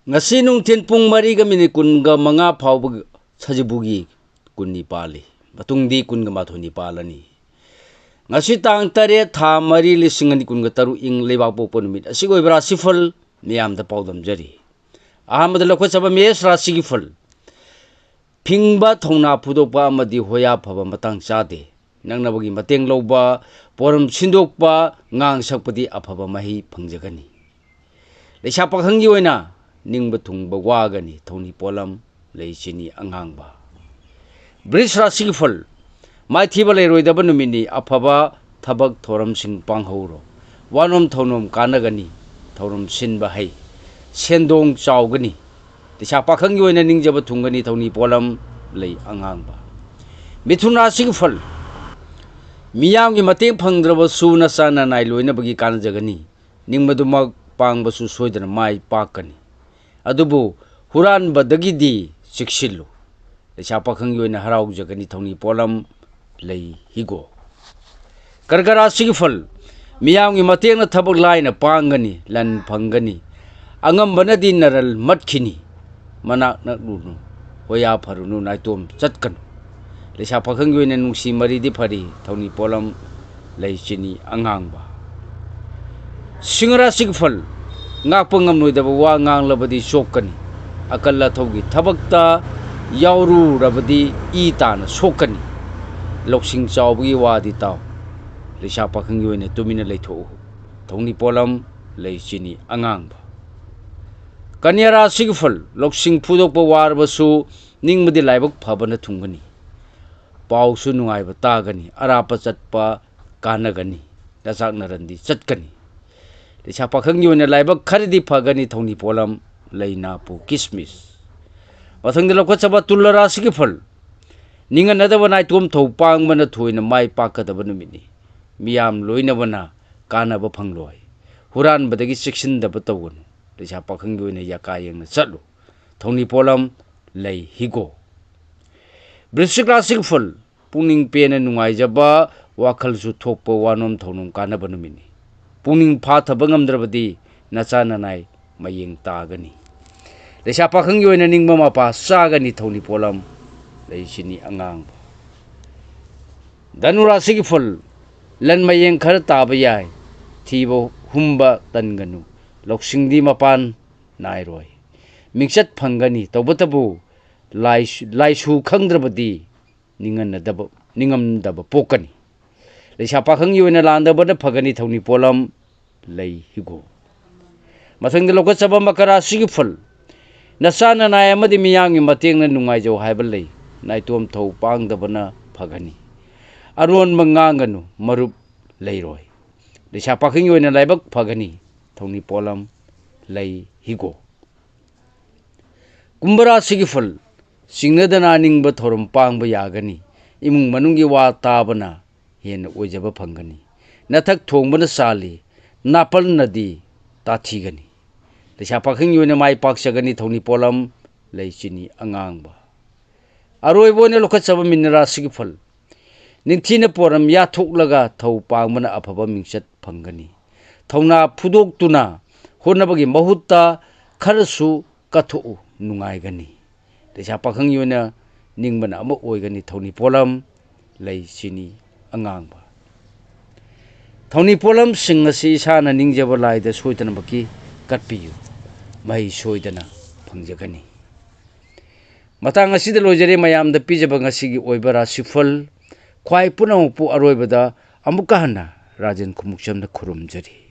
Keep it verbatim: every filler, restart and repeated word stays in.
ꯉꯁꯤ ꯅꯨꯡꯊꯤꯜ ꯄꯨꯡ ꯃꯔꯤꯒ ꯃꯤꯅꯤꯠ ꯀꯨꯟꯒ ꯃꯉꯥ ꯐꯥꯎꯕ ꯁꯖꯤꯕꯨꯒꯤ ꯀꯨꯟꯅꯤ ꯄꯥꯜꯂꯤ꯫ ꯃꯇꯨꯡꯗꯤ ꯀꯨꯟꯒ ꯃꯥꯊꯣꯏꯅꯤ ꯄꯥꯜꯂꯅꯤ꯫ ꯉꯁꯤ ꯇꯥꯡ ꯇꯔꯦꯠ, ꯊꯥ ꯃꯔꯤ, ꯂꯤꯁꯤꯡ ꯑꯅꯤ ꯀꯨꯟꯒ ꯇꯔꯨꯛ, ꯏꯪ ꯂꯩꯕꯥꯛꯄꯣꯛꯄ ꯅꯨꯃꯤꯠ ꯑꯁꯤꯒꯤ ꯑꯣꯏꯕ ꯔꯥꯁꯤꯐꯜ ꯃꯤꯌꯥꯝꯗ ꯄꯥꯎꯗꯝꯖꯔꯤ꯫ ꯑꯍꯥꯟꯕꯗ ꯂꯧꯈꯠꯆꯕ ꯃꯦꯁ ꯔꯥꯁꯤꯒꯤ ꯐꯜ꯫ ꯐꯤꯡꯕ, ꯊꯧꯅꯥ ꯐꯨꯗꯣꯛꯄ ꯑꯃꯗꯤ ꯍꯣꯌꯥ ꯐꯕ ꯃꯇꯥꯡ ꯆꯥꯗꯦ꯫ ꯅꯛꯅꯕꯒꯤ ꯃꯇꯦꯡ ꯂꯧꯕ, ꯄꯣꯔꯝ ꯁꯤꯟꯗꯣꯛꯄ, ꯉꯥꯡ ꯁꯛꯄꯗꯤ ꯑꯐꯕ ꯃꯍꯩ ꯐꯪꯖꯒꯅꯤ꯫ ꯂꯩꯁꯥ ꯄꯥꯈꯪꯒꯤ ꯑꯣꯏꯅ ꯅꯤꯡꯕ ꯊꯨꯡꯕ ꯋꯥꯒꯅꯤ꯫ ꯊꯧꯅꯤ ꯄꯣꯠꯂꯝ ꯂꯩ ꯆꯤꯅꯤ ꯑꯉꯥꯡꯕ꯫ ꯕ꯭ꯔꯤꯖ ꯔꯥꯁꯤꯒꯤ ꯐꯜ꯫ ꯃꯥꯏꯊꯤꯕ ꯂꯩꯔꯣꯏꯗꯕ ꯅꯨꯃꯤꯠꯅꯤ꯫ ꯑꯐꯕ ꯊꯕꯛ ꯊꯧꯔꯝꯁꯤꯡ ꯄꯥꯡꯍꯧꯔꯣ꯫ ꯋꯥꯅꯣꯝ ꯊꯧꯅꯣꯝ ꯀꯥꯟꯅꯒꯅꯤ꯫ ꯊꯧꯔꯝ ꯁꯤꯟꯕ ꯍꯩ꯫ ꯁꯦꯟꯗꯣꯡ ꯆꯥꯎꯒꯅꯤ꯫ ꯂꯩꯁꯥ ꯄꯥꯈꯪꯒꯤ ꯑꯣꯏꯅ ꯅꯤꯡꯖꯕ ꯊꯨꯡꯒꯅꯤ꯫ ꯊꯧꯅꯤ ꯄꯣꯠꯂꯝ ꯂꯩ ꯑꯉꯥꯡꯕ꯫ ꯃꯤꯊꯨꯟ ꯔꯥꯁꯤꯒꯤ ꯐꯜ꯫ ꯃꯤꯌꯥꯝꯒꯤ ꯃꯇꯦꯡ ꯐꯪꯗ꯭ꯔꯕꯁꯨ ꯅꯆꯥ ꯅꯅꯥꯏ ꯂꯣꯏꯅꯕꯒꯤ ꯀꯥꯟꯅꯖꯒꯅꯤ꯫ ꯅꯤꯡꯕꯗꯨꯃꯛ ꯄꯥꯡꯕꯁꯨ ꯁꯣꯏꯗꯅ ꯃꯥꯏ ꯄꯥꯛꯀꯅꯤ꯫ ꯑꯗꯨꯕꯨ ꯍꯨꯔꯥꯟꯕꯗꯒꯤꯗꯤ ꯆꯦꯛꯁꯤꯜꯂꯨ꯫ ꯂꯩꯁꯥ ꯄꯥꯈꯪꯒꯤ ꯑꯣꯏꯅ ꯍꯔꯥꯎꯖꯒꯅꯤ꯫ ꯊꯧꯅꯤ ꯄꯣꯠꯂꯝ ꯂꯩ ꯍꯤꯒꯣꯛ꯫ ꯀꯔꯀ ꯔꯥꯁꯤꯒꯤ ꯐꯜ꯫ ꯃꯤꯌꯥꯝꯒꯤ ꯃꯇꯦꯡꯅ ꯊꯕꯛ ꯂꯥꯏꯅ ꯄꯥꯡꯒꯅꯤ, ꯂꯟ ꯐꯪꯒꯅꯤ꯫ ꯑꯉꯝꯕꯅꯗꯤ ꯅꯔꯜ ꯃꯠꯈꯤꯅꯤ꯫ ꯃꯅꯥꯛ ꯅꯛꯂꯨꯅꯨ, ꯍꯣꯌꯥ ꯐꯔꯨꯅꯨ, ꯅꯥꯏꯇꯣꯝ ꯆꯠꯀꯅꯨ꯫ ꯂꯩꯁꯥ ꯄꯥꯈꯪꯒꯤ ꯑꯣꯏꯅ ꯅꯨꯡꯁꯤ ꯃꯔꯤꯗꯤ ꯐꯔꯤ꯫ ꯊꯧꯅꯤ ꯄꯣꯠꯂꯝ ꯂꯩ ꯆꯤꯅꯤ ꯑꯉꯥꯡꯕ꯫ ꯁꯤꯡꯍ ꯔꯥꯁꯤꯒꯤ ꯐꯜ꯫ ꯉꯥꯛꯄ ꯉꯝꯂꯣꯏꯗꯕ ꯋꯥ ꯉꯥꯡꯂꯕꯗꯤ ꯆꯣꯛꯀꯅꯤ꯫ ꯑꯀꯜ ꯑꯊꯧꯒꯤ ꯊꯕꯛꯇ ꯌꯥꯎꯔꯨꯔꯕꯗꯤ ꯏ ꯇꯥꯅ ꯁꯣꯛꯀꯅꯤ꯫ ꯂꯧꯁꯤꯡ ꯆꯥꯎꯕꯒꯤ ꯋꯥꯗꯤ ꯇꯥꯎ꯫ ꯂꯩꯁꯥ ꯄꯥꯈꯪꯒꯤ ꯑꯣꯏꯅ ꯇꯨꯃꯤꯟꯅ ꯂꯩꯊꯣꯛꯎ꯫ ꯊꯧꯅꯤ ꯄꯣꯠꯂꯝ ꯂꯩ ꯆꯤꯅꯤ ꯑꯉꯥꯡꯕ꯫ ꯀꯟꯌꯥ ꯔꯥꯁꯤꯒꯤ ꯐꯜ꯫ ꯂꯧꯁꯤꯡ ꯐꯨꯗꯣꯛꯄ ꯋꯥꯔꯕꯁꯨ ꯅꯤꯡꯕꯗꯤ ꯂꯥꯏꯕꯛ ꯐꯕꯅ ꯊꯨꯡꯒꯅꯤ꯫ ꯄꯥꯎꯁꯨ ꯅꯨꯡꯉꯥꯏꯕ ꯇꯥꯒꯅꯤ꯫ ꯑꯔꯥꯞꯄ ꯆꯠꯄ ꯀꯥꯟꯅꯒꯅꯤ꯫ ꯅꯆꯥꯛ ꯅꯔꯟꯗꯤ ꯆꯠꯀꯅꯤ꯫ ꯂꯩꯁꯥ ꯄꯥꯈꯪꯒꯤ ꯑꯣꯏꯅ ꯂꯥꯏꯕꯛ ꯈꯔꯗꯤ ꯐꯒꯅꯤ꯫ ꯊꯧꯅꯤ ꯄꯣꯠꯂꯝ ꯂꯩ ꯅꯥꯄꯨ ꯀꯤꯁꯃꯤꯁ꯫ ꯃꯊꯪꯗ ꯂꯧꯈꯠꯆꯕ ꯇꯨꯂ ꯔꯥꯁꯤꯒꯤ ꯐꯜ꯫ ꯅꯤꯡꯍꯟꯅꯗꯕ ꯅꯥꯏꯇꯣꯝ ꯊꯧ ꯄꯥꯡꯕꯅ ꯊꯣꯏꯅ ꯃꯥꯏ ꯄꯥꯛꯀꯗꯕ ꯅꯨꯃꯤꯠꯅꯤ꯫ ꯃꯤꯌꯥꯝ ꯂꯣꯏꯅꯕꯅ ꯀꯥꯟꯅꯕ ꯐꯪꯂꯣꯏ꯫ ꯍꯨꯔꯥꯟꯕꯗꯒꯤ ꯆꯦꯛꯁꯤꯟꯗꯕ ꯇꯧꯒꯅꯨ꯫ ꯂꯩꯁꯥ ꯄꯥꯈꯪꯒꯤ ꯑꯣꯏꯅ ꯌꯥꯀꯥ ꯌꯦꯡꯅ ꯆꯠꯂꯨ꯫ ꯊꯧꯅꯤ ꯄꯣꯠꯂꯝ ꯂꯩ ꯍꯤꯒꯣꯛ꯫ ꯕ꯭ꯔꯤꯁꯤꯛ ꯔꯥꯁꯤꯒꯤ ꯐꯜ꯫ ꯄꯨꯛꯅꯤꯡ ꯄꯦꯟꯅ ꯅꯨꯡꯉꯥꯏꯖꯕ, ꯋꯥꯈꯜꯁꯨ ꯊꯣꯛꯄ, ꯋꯥꯅꯣꯝ ꯊꯧꯅꯣꯝ ꯀꯥꯟꯅꯕ ꯅꯨꯃꯤꯠꯅꯤ꯫ ꯄꯨꯛꯅꯤꯡ ꯐꯥꯊꯕ ꯉꯝꯗ꯭ꯔꯕꯗꯤ ꯅꯆꯥ ꯅꯅꯥꯏ ꯃꯌꯦꯡ ꯇꯥꯒꯅꯤ꯫ ꯂꯩꯁꯥ ꯄꯥꯈꯪꯒꯤ ꯑꯣꯏꯅ ꯅꯤꯡꯕ ꯃꯄꯥ ꯆꯥꯒꯅꯤ ꯊꯧꯅꯤ ꯄꯣꯠꯂꯝ, ꯂꯩ ꯆꯤꯅꯤ ꯑꯉꯥꯡꯕ꯫ ꯙꯅꯨ ꯔꯥꯁꯤꯒꯤ ꯐꯨꯜ, ꯂꯟ ꯃꯌꯦꯡ ꯈꯔ ꯇꯥꯕ ꯌꯥꯏ, ꯊꯤꯕ ꯍꯨꯝꯕ ꯇꯟꯒꯅꯨ, ꯂꯧꯁꯤꯡꯗꯤ ꯃꯄꯥꯟ ꯅꯥꯏꯔꯣꯏ꯫ ꯃꯤꯡꯆꯠ ꯐꯪꯒꯅꯤ, ꯇꯧꯕꯇꯕꯨ ꯂꯥꯏ-, ꯂꯥꯏꯁꯨ ꯈꯪꯗ꯭ꯔꯕꯗꯤ ꯅꯤꯡꯍꯟꯅꯗꯕ, ꯅꯤꯡꯉꯝꯗꯕ ꯄꯣꯛꯀꯅꯤ꯫ ꯂꯩꯁꯥ ꯄꯥꯈꯪꯒꯤ ꯑꯣꯏꯅ ꯂꯥꯟꯗꯕꯅ ꯐꯒꯅꯤ ꯊꯧꯅꯤ ꯄꯣꯠꯂꯝ, ꯂꯩ ꯍꯤꯒꯣꯛ꯫ ꯃꯊꯪꯗ ꯂꯧꯈꯠꯆꯕ ꯃꯀꯔ ꯔꯥꯁꯤꯒꯤ ꯐꯨꯜ, ꯅꯆꯥ ꯅꯅꯥꯏ ꯑꯃꯗꯤ ꯃꯤꯌꯥꯝꯒꯤ ꯃꯇꯦꯡꯅ ꯅꯨꯡꯉꯥꯏꯖꯧ ꯍꯥꯏꯕ ꯂꯩ꯫ ꯅꯥꯏꯇꯣꯝ ꯊꯧ ꯄꯥꯡꯗꯕꯅ ꯐꯒꯅꯤ꯫ ꯑꯔꯣꯟꯕ ꯉꯥꯡꯒꯅꯨ, ꯃꯔꯨꯞ ꯂꯩꯔꯣꯏ꯫ ꯂꯩꯁꯥ ꯄꯥꯈꯪꯒꯤ ꯑꯣꯏꯅ ꯂꯥꯏꯕꯛ ꯐꯒꯅꯤ ꯊꯧꯅꯤ ꯄꯣꯠꯂꯝ, ꯂꯩ ꯍꯤꯒꯣꯛ꯫ ꯀꯨꯝꯚ ꯔꯥꯁꯤꯒꯤ ꯐꯨꯜ, ꯆꯤꯡꯅꯗꯅ ꯑꯅꯤꯡꯕ ꯊꯧꯔꯝ ꯄꯥꯡꯕ ꯌꯥꯒꯅꯤ꯫ ꯏꯃꯨꯡ ꯃꯅꯨꯡꯒꯤ ꯋꯥ ꯇꯥꯕꯅ ꯍꯦꯟꯅ ꯑꯣꯏꯖꯕ ꯐꯪꯒꯅꯤ꯫ ꯅꯊꯛ ꯊꯣꯡꯕꯅ ꯆꯥꯜꯂꯤ, ꯅꯥꯄꯜꯅꯗꯤ ꯇꯥꯊꯤꯒꯅꯤ꯫ ꯂꯩꯁꯥ ꯄꯥꯈꯪꯒꯤ ꯑꯣꯏꯅ ꯃꯥꯏ ꯄꯥꯛꯆꯒꯅꯤ ꯊꯧꯅꯤ ꯄꯣꯠꯂꯝ, ꯂꯩ ꯆꯤꯅꯤ ꯑꯉꯥꯡꯕ꯫ ꯑꯔꯣꯏꯕ ꯑꯣꯏꯅ ꯂꯧꯈꯠꯆꯕ ꯃꯤꯅ ꯔꯥꯁꯤꯒꯤ ꯐꯨꯜ, ꯅꯤꯡꯊꯤꯅ ꯄꯣꯔꯝ ꯌꯥꯊꯣꯛꯂꯒ ꯊꯧ ꯄꯥꯡꯕꯅ ꯑꯐꯕ ꯃꯤꯡꯆꯠ ꯐꯪꯒꯅꯤ꯫ ꯊꯧꯅꯥ ꯐꯨꯗꯣꯛꯇꯨꯅ ꯍꯣꯠꯅꯕꯒꯤ ꯃꯍꯨꯠꯇ ꯈꯔꯁꯨ ꯀꯠꯊꯣꯛꯎ, ꯅꯨꯡꯉꯥꯏꯒꯅꯤ꯫ ꯂꯩꯁꯥ ꯄꯥꯈꯪꯒꯤ ꯑꯣꯏꯅ ꯅꯤꯡꯕꯅ ꯑꯃ ꯑꯣꯏꯒꯅꯤ ꯊꯧꯅꯤ ꯄꯣꯠꯂꯝ, ꯂꯩ ꯆꯤꯅꯤ ꯑꯉꯥꯡꯕ꯫ ꯊꯧꯅꯤ ꯄꯣꯠꯂꯝꯁꯤꯡ ꯑꯁꯤ ꯏꯁꯥꯅ ꯅꯤꯡꯖꯕ ꯂꯥꯏꯗ ꯁꯣꯏꯗꯅꯃꯛꯀꯤ ꯀꯠꯄꯤꯌꯨ, ꯃꯍꯩ ꯁꯣꯏꯗꯅ ꯐꯪꯖꯒꯅꯤ꯫ ꯃꯇꯥꯡ ꯑꯁꯤꯗ ꯂꯣꯏꯖꯔꯦ ꯃꯌꯥꯝꯗ ꯄꯤꯖꯕ ꯉꯁꯤꯒꯤ ꯑꯣꯏꯕ ꯔꯥꯁꯤꯐꯜ꯫ ꯈ꯭ꯋꯥꯏ ꯄꯨꯝꯅꯃꯛꯄꯨ ꯑꯔꯣꯏꯕꯗ ꯑꯃꯨꯛꯀ ꯍꯟꯅ ꯔꯥꯖꯦꯟ ꯈꯨꯃꯨꯛꯆꯝꯅ ꯈꯨꯔꯨꯝꯖꯔꯤ꯫